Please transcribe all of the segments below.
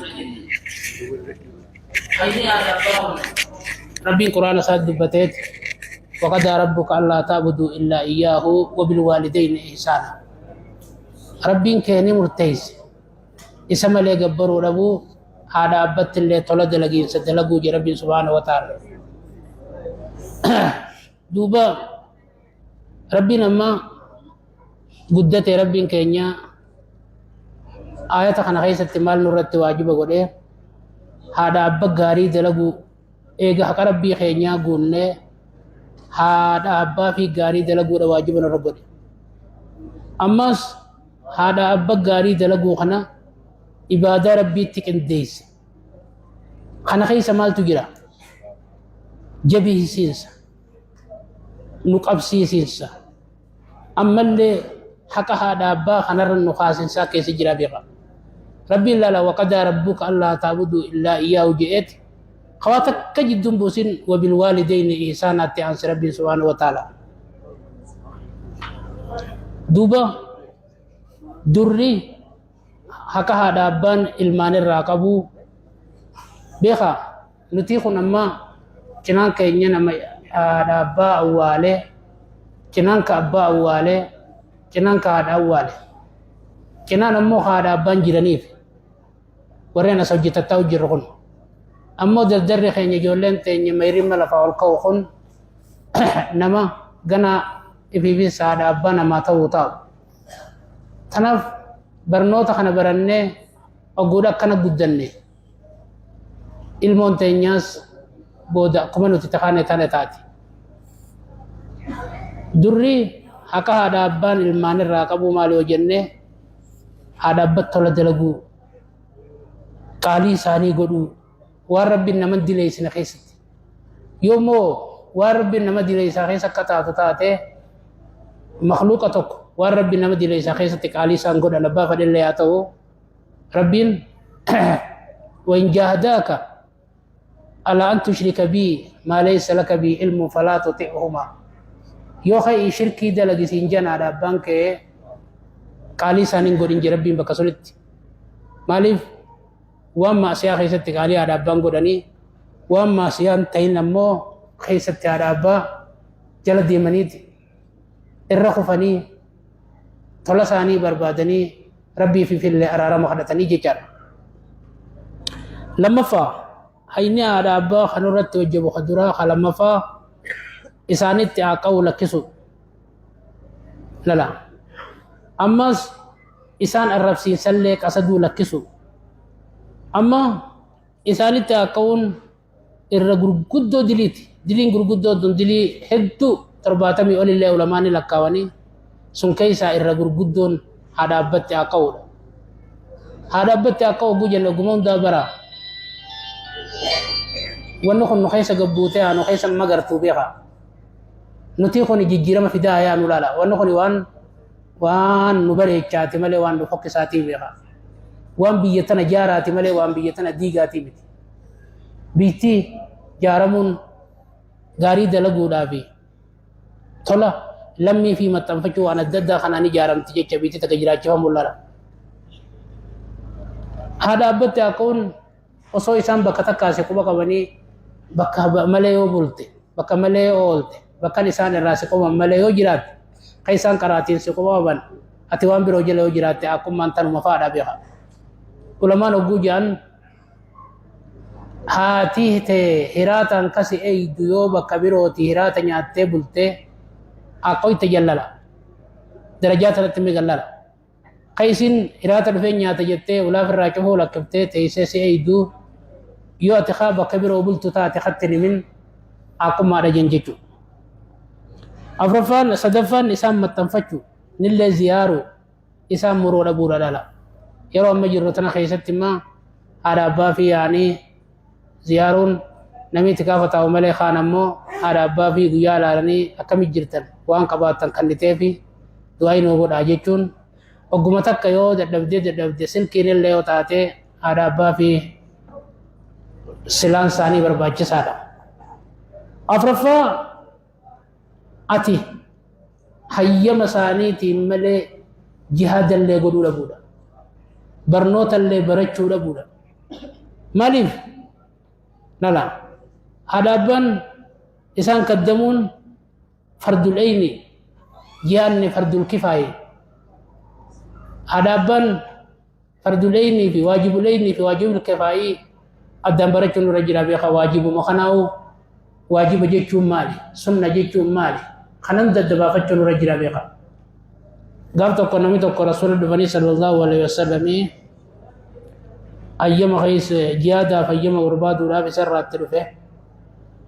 godha jenne. Hayni haadha abbaa kun Rabbiin Qur'aana isaatti dubbateet وقضى ربك ألا تعبدوا إلا إياه وبالوالدين إحسانا. Rabbiin kee ni murteesse isa malee gabbaruu dhabuu, haadha abbatti illee tola dalagiinsa dalaguu jedhe Rabbiin subhaanahu wa ta'ala. Duuba Rabbiin amma guddate, Rabbiin keenya aayata kana keessatti maal nurratti waajiba godhee? Haadha abba gaarii dalaguu. Eega haqa Rabbii keenyaa guunnee, haadha abbaa fi gaarii dalaguudha waajiba nurra godhe. Ammas haadha abba gaarii dalaguu kana ibaadaa Rabbiitti qindeesse. Kana keessa maaltu jira? Jabeessiinsa, nu qabsiisiinsa, ammallee haqa haadha abbaa kanarra nu kaasinsaa keessa jira beeka. Rabbiin laala, وقضى ربك ألا تعبدوا إلا إياه je'eeti kawaa takka jidduun buusin, وبالوالدين إحسانا tti aanse Rabbiin سبحانه وتعالى. Duuba durri haqa haadha abbaan ilmaan irraa qabu beeka. Nuti kun amma cinaan keenya nama haadha abbaa awwaalee, cinaan ka abbaa awwaalee, cinaan ka haadha awwaale, cinaan ammoo haadha abbaan jiraniif. Warreen as hojjetattaa jirru kun ammoo dardarri keenya, ijoolleen teenya mayrimma lafaa ol ka'u kun nama gana ifiifis haadha abbaa namaa ta'uu ta'u. Tanaaf barnoota kana barannee ogguudha akkana guddanne, ilmoon teenyaas booda akkuma nuti taane tana taati. Durri haqa haadha abbaan ilmaan irraa qabu maal yoo jenne, haadha abbatti tola dalaguu, qaalii isaanii godhuu, waan Rabbiin nama dileessine keessatti. Yoommoo waan Rabbiin nama dileessaa keessa akka taatu taate, makluuqa tokko waan Rabbiin nama dileessaa keessatti qaalii isaan godhan, abbaa fedhellee haa ta'u, Rabbiin وإن جاهداك على أن تشرك بي ما ليس لك به علم فلا تطعهما. Yoo kai shirkii dalagisiin janaadha abbaan kee, qaalii isaaniin godhin jira Rabbiin bakka sunitti. Maaliif? Waan maasiyaa keessatti qaalii haadha abbaan godhanii, waan maasiyaan ta'in ammoo keessatti haadha abbaa jala deemaniiti irra kufanii, tola isaanii barbaadanii, Rabbii fi fillee araarama kadhatanii jechaadha. Lammaffaa, hayni haadha abbaa kan irratti hojjebu ka duraa, ka lammaffaa isaanitti haa qabu lakkisu. Lala. Ammas isaan arrabsiinsallee qasaduu lakkisu. Amma isaanitti haa qabuun irra gurguddoo diliiti. Diliin gurguddoo tun dilii hedduu 70 olillee ulamaan ni lakkaawanii, sun keessaa irra gurguddoon haadha abbatti haa qa'uudha. Haadha abbatti haa qa'u jenna oguma hundaa bara. Wanni kun nu keessa gabbuutee haa nu keessa magartuu beekaa. Nuti kun jijjiirama fidaa yaa nu laala. Wanni kun waan nu bareechaati malee waan nu fokkisaatii beekaa. Waan biyya tana jaaraati malee waan biyya tana diigaatii miti. Biitti jaaramuun gaarii dalaguudhaa fi tola lammii fi maxxanfachuu waan adda addaa kanaan ijaaramti jecha biitti takka jiraachifamu lala. Haadha abbatti akka'uun osoo isaan bakka takkaa si quba qabanii, bakka malee yoo bulte, bakka malee yoo oolte, bakka isaan irraa si quban malee yoo jiraatte, kan isaan qaraatiin si quba qaban, ati waan biroo jala yoo jiraatte, akkummaan tanuma fa'aadha beeka. Ulamaan hogguu jedhan, haati tee hiraataan kasi eeydu yoo bakka birooti hiraata nyaattee bultee akkoyte jallala. Darajaa tanatti migallala. Ka isin hiraata dhufee nyaata jettee ulaaf irraa cufuu lakkiftee teessee si eeydu, yoo ati kaa bakka biroo bultu taate katti himin, akkummaadha jen jechuudha. Afraffaan, sadaffaan isaan maxxanfachuu nillee ziyaaruu isaan muruu dhabuudha dhala. Yeroo amma jirru tana keessatti immoo haadha abbaa fi yaanii ziyaaruun namni itti gaafa taa'u malee, kaan ammoo haadha abbaa fi guyyaa ilaalanii akkamit jirtan, waan qabaatan kannitee fi du'aa inuu godhaa jechuun ogguma takka yoo dadhabdee dadhabde silkiin illee yoo taate haadha abbaa fi silaan isaanii barbaachisaadha. Afraffaa, ati hayyama isaaniitiin malee jihaadallee godhuu dhabuudha. Barnootallee barachuu dhabuudha. Maaliif? Lala. Haadha abbaan isaan kaddamuun fardul eyni jihaanni fardul kifaaye. Haadha abbaan fardul eynii fi waajibul eynii fi waajibul kifaayii addaan barachuun nurra jira beeka. Waajibuma kanaa'u waajiba jechuun maali? Sunna jechuun maali? Kanan daddabaafachuun nurra jira beeka. Gaaf tokko namni tokko Rasuula dhufanii sallallahu alaihi wasallamii hayyama keessa jihaadaaf hayyama barbaaduudhaaf isarraatti dhufe.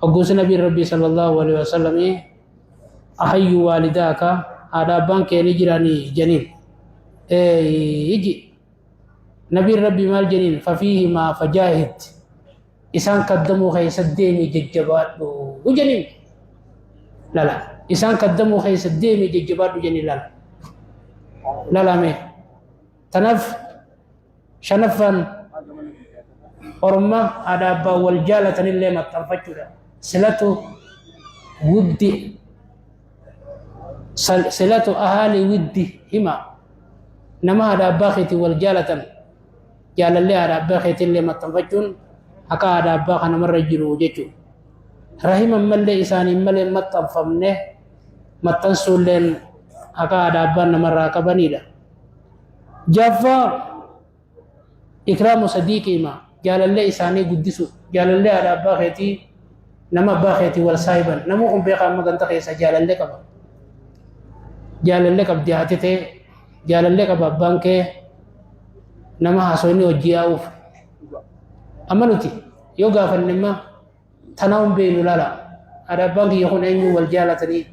Hogguusi nabiin Rabbii sallallahu alaihi wasallamii ahayyu waalidaaka, haadha abbaan kee ni jiranii janiin. Iji nabiin Rabbii maal janiin? Fafiihimaa fajaahid, isaan kaddamuu keessa deemi jajjabaadhu janiin. Lala, isaan kaddamuu keessa deemi jajjabaadhu janiin. Lala lalame. Tanaaf shanaffaan orma haadha abbaa wal jaalatanillee maxxanfachuudha. Silatu wuddi, silatu ahaali widdi hima, nama haadha abbaa keetiin wal jaalatan, jaalallee haadha abbaa keetiillee maxxanfachuun haqa haadha abbaa kanamarra jiru jechuudha. Rahima mallee isaaniin malee maxxanfamne maxxansuulleen haqa haadha abbaan namarraa qabanidha. Jaffaa, ikraamu sadiiqiima, jaalallee isaanii guddisu, jaalallee haadha abbaa keetii, nama abbaa keetii wal saahiban. Namni kun beekaa amma ganda keessa jaalallee qaba. Jaalallee qabdi haati ta'e, jaalallee qaba abbaan kee, nama haasofni hojii yaa'uuf. Amma nuti yoo gaafanne immoo tanaa hin beeknu. Lala, haadha abbaan kiyya kun eenyuun wal jaalatanii,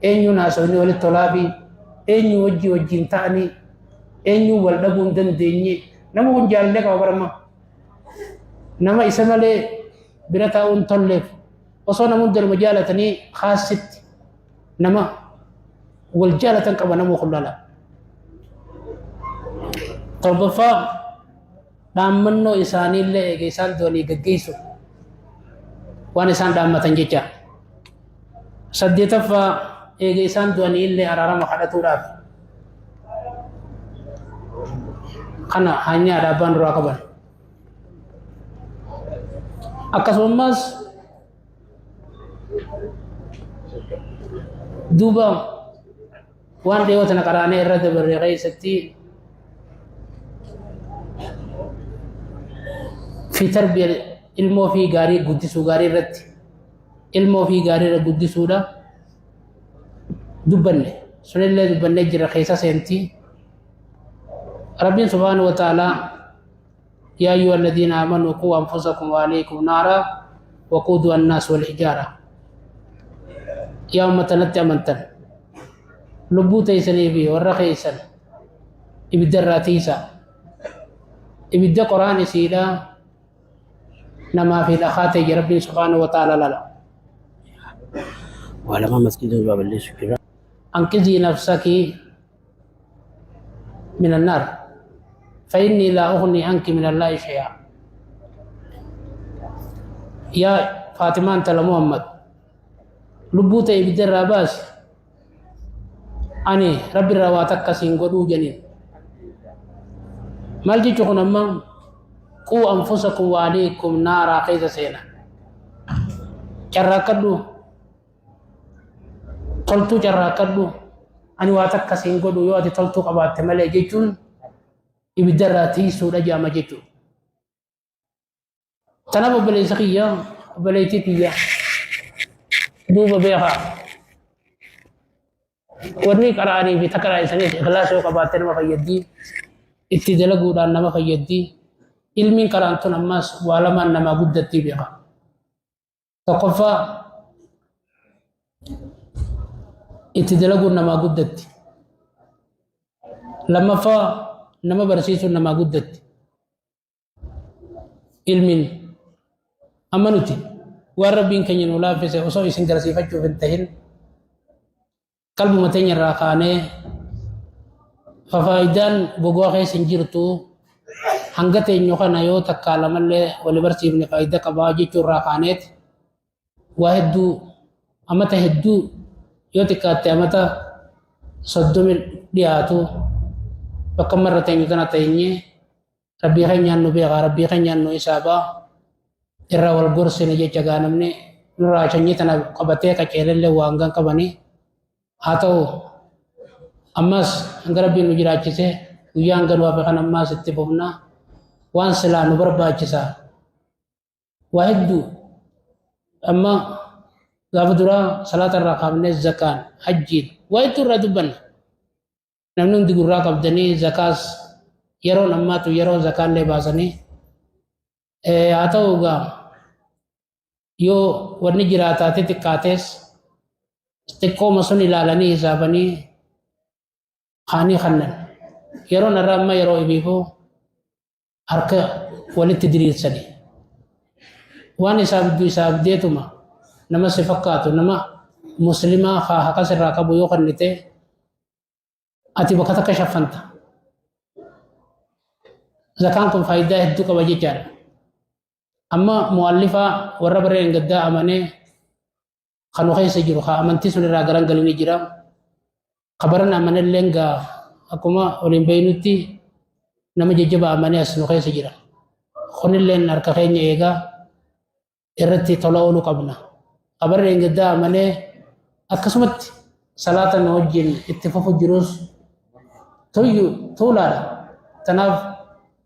eenyuun haasofni walitti tolaa fi eenyu wajji wajjin ta'anii, eenyuun wal dhabuu hin dandeenye. Nama kun jaalallee qaba barama. Nama isa malee bira taa'uu hin tolleef, osoo namoonni darba jaalatanii kaasitti nama wal jaalatan qaba nama kun. Lala. Torbaffaa, dhaammannoo isaaniillee eega isaan du'anii gaggeessu, waan isaan dhaammatan jecha. Saddeetaffaa, eega isaan du'anii illee araarama kadhatuudhaaf. Kana hanya haadha abbaan duraa qaban. Akkasumas duuba waan dhiyoo tana qaraanee irra dabarre keessatti fi tarbiya ilmoo fi gaarii guddisuu, gaarii irratti ilmoo fi gaarii irra guddisuudha dubbanne. Sunillee dubbannee jira keessa seentii. Rabbiin subhaanahu wa ta'aalaa يا أيها الذين آمنوا قوا أنفسكم وأهليكم نارا وقودها الناس والحجارة. Yaa ummata natti amantan, lubbuu teessanii fi warra keessan ibidda irraa tiisaa, ibidda qoraan isiidha namaa fi dhakaa ta'e, Rabbiin subhaanahu wa ta'ala. Lala. Waa lama masgiida duraa balleessu jira. أنقذي نفسك من النار فإني لا أغني عنك من الله شيئا. Yaa Faatimaa intala Muhammad, lubbuu ta'e ibidda irraa baasi, ani Rabbi irraa waa takka siin godhuu janiin. Maal jechuu kun amma? قوا أنفسكم وأهليكم نارا keessa seena. Carraaqqadhu, toltuu carraaqqadhu, ani waa takka siin godhu yoo ati toltuu qabaatte malee jechuun ibidda irraa tiisuudha jedhama jechuudha. Tanaaf obboleessa kiyya, obboleettii kiyya, duuba beekaa. Wanni qara'anii fi takka isaaniis ikhlaasa yoo qabaatte nama fayyaddi. Itti dalaguudhaan nama fayyaddi. Ilmiin qara'an tun ammas waa lamaan namaa guddattii beeka. Tokkoffaa, itti dalaguun namaa guddatti. Lammaffaa, nama barsiisuun namaa guddatti. Ilmiin amma nuti waan Rabbiin keenya nu laaffise osoo isin garsiifachuuf hin tahin qalbuma teenya irraa kaanee fafaayidaan gogaa keessa hin jirtu, hanga teenyu kana yoo takkaa lamallee wali barsiifne faayidaa qabaa jechuu irraa kaaneet waa hedduu, amata hedduu, yoo xiqqaatte amata 30 dhiyaatu bakka marra teenyu tana teenyee. Rabbii keenyaan nu beekaa, Rabbii keenyaan nu hisaabaa, irraa wal gorsine jecha gaa namni nurraa sanyii tana qabatee qaceelellee waan gan qabanii haa ta'u. Ammas hanga Rabbiin nu jiraachise guyyaa hanga nu hafe kan ammaas itti fufna. Waan silaa nu barbaachisa waa hedduu. Amma gaafa duraa salaata irraa kaafnee zakaan, hajjiin, waa hedduu irraa dubbanna. Namni hundi gurraa qabdanii zakaas yeroon ammaatu yeroo zakaallee baasanii. Haa ta'u egaa, yoo wanni jiraataate xiqqaatees xiqqooma sun ilaalanii hisaabanii kaanii kannan. Yeroon irra amma yeroo ibiifuu harka walitti diriirsanii waan isaaf isaaf deetuma nama si fakkaatu, nama muslimaa haa haqa sirraa qabu yoo kennite, ati bakka takka shaffanta. Zakaan kun faayidaa hedduu qaba jechaadha. Amma mu'allifaa warra barreen gaddaa amanee kanu keessa jiru haa amantii sun irraa garan galini jira. Kabaran amanelleen gaa akkuma waliin beeynutti nama jajjaba amanee as nu keessa jira. Kunilleen harka keenya eegaa irratti tola ooluu qabna. Kabarreen gaddaa amanee akkasumatti salaata nu wajjin itti fufu jirus tuyyu tuulaadha. Tanaaf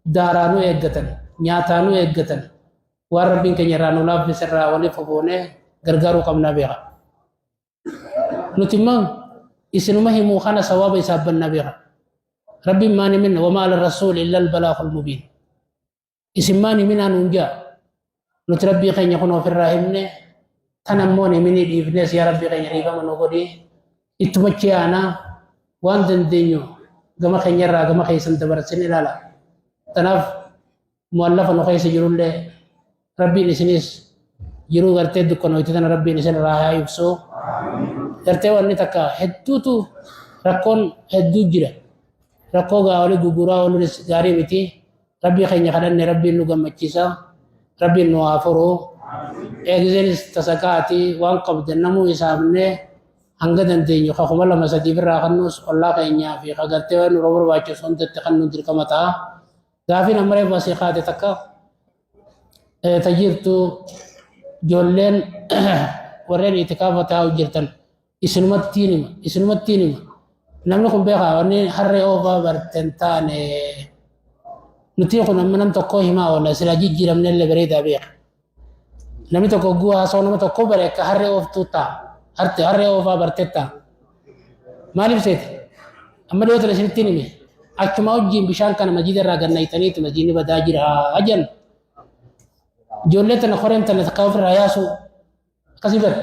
daaraa nu eeggatan, nyaataa nu eeggatan, waan Rabbiin keenya irraa nu laaffise irraa waliif fufuunee gargaaruu qabnaa beeka. Nuti immoo isinuma himuu kana sawaaba isaaf bannaa beeka. Rabbiin maan himin وما على الرسول إلا البلاغ المبين. Isin maan himinaa nuun jaa. Nuti Rabbii keenya kun ofirraa himne, tan ammoo himinii dhiifnes, yaa Rabbii keenya dhiifama nu godhii. Ittuma aanaa waan dandeenyu gama keenyarraa gama keessan dabarsin ilaala. Tanaaf mu'allafa nu keessa jirullee Rabbiin isinis jiruu gartee dukkanoyti tana Rabbiin isin irraa haa ibsu. Gartee wanni takka hedduutu, rakkoon hedduu jira. Rakkoo gaa walii guguraa ooluunis gaarii miti. Rabbii keenya kadhanne, Rabbiin nu gammachiisa. Rabbiin nu haa furu. Eegzeenis tasaqaati waan qabdan namuu isaafne hanga dandeenyu ka 2000 3 irraa kannus ollaa keenyaa fi ka gartee waan nurra barbaachisu hundatti kan nu dirqama ta'a. Gaafiin amma reefu asii kaate takka tajirtu, ijoolleen warreen itikaafa taa'u jirtan, isinumattiin hima, isinumattiin hima. Namni kun beekaa wanni harree oofaa barten taane. Nuti kun amma nam tokko himaa oolla, silaa jijjiiramne illee bareedaa beeka. Namni tokko guu haasa'u nama tokko bare akka harree ooftuu ta'a. Harte harree oofaa bartee ta'a. Maaliif seete? Amma dhiyoo tana isinittiin hime. Achuma wajjin bishaan kana masjiida irraa gannaytaniitu masjiidni badaa jira jenna. Ijoollee tana koreen tana takka ofirraa yaasu akkasii bara.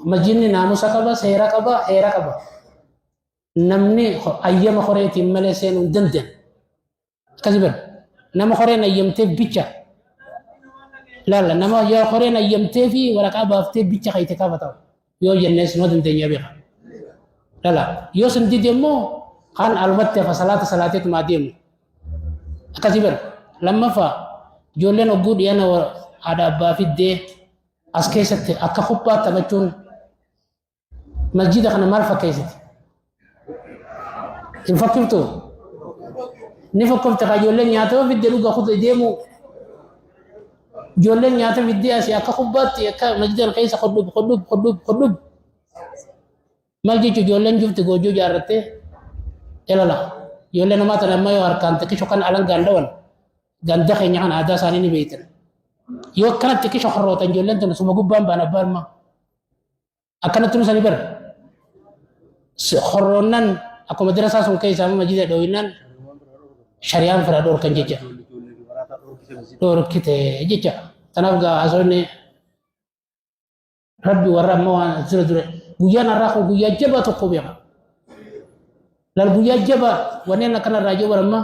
Masjiidni naamusa qaba, seera qaba, heera qaba. Namni ayyama koreetiin malee seenuu hin danda'an. Akkasii bara. Nama koreen ayyamteef bicha. Laala, nama yoo koreen ayyamtee fi waraqaa baaftee bicha kan itti kaafatamu. Yoo jennees noo dandeenya beeka. Laala, yoo sun dide immoo kaan alumatti hafa, salaata salaateetumaa deemu. Akkasii bara. Lammaffaa, ijoolleen hogguu dhiyana haadha abbaa fiddee as keessatti akka kuphaa taphachuun masjida kana maal fakkeessiti? Hin fakkiftu? Ni fokkofte ka ijoolleen nyaata fidde dhuga kutu deemu. Ijoolleen nyaata fiddee asii akka kubbaatti akka masjida keessa hodhub hodhub hodhub hodhub. Maal jechuun ijoolleen jufti goojjoo ijaarrattee ilala. Ijoollee namaa tana amma yoo harkaan xiqqisho kan alangaan dhawan, ganda keenya kan aadaa isaanii ni beektan. Yoo akkanatti xiqqisho horrootan, ijoolleen tun suma gubbaan baan abbaan maa. Akkanatti nu sani bara. Horroonnan akkuma dirasaa sun keessaa amma masjida dhooyinnaan shari'aan fira dhoorkan jecha. Dhoorkite jecha. Kanaaf gaa haasofni Rabbi warra amma waan dura dura guyyaan har'aa kun guyyaa jabaa tokko beeka. Laal, guyyaa jabaa wanneen akkana irraa jiru amma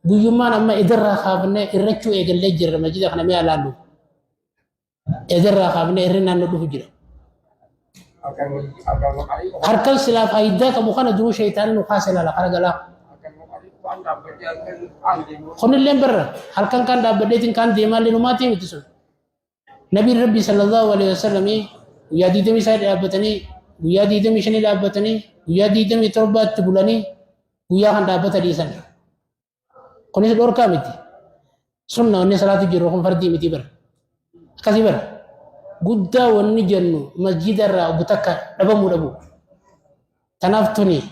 guyyummaan amma idirraa kaafnee irrachuu eegallee jirra. Masjida kana mee ilaallu. Idirraa kaafnee irri naannoo dhufu jira. Harkan silaa faayidaa qabu kana duruu sheeytaanni nu kaase ilaala kara galaa. Kunillee barra halkan kan dhaabbadheetiin kaan deemaallee numaatii miti sun. Nabiin Rabbi صلى الله عليه وسلم guyyaa 23 dhaabbatanii, guyyaa 25 dhaabbatanii, guyyaa 27tti bulanii guyyaa kan dhaabbata dhiisan. Kunis dhorkaa miti. Sunna wanni salaatu jiru kun fardii miti bara. Akkasii bara. Guddaa wanni jennu masjida irraa oggu takka dhabamuu dhabu. Tanaaf tuni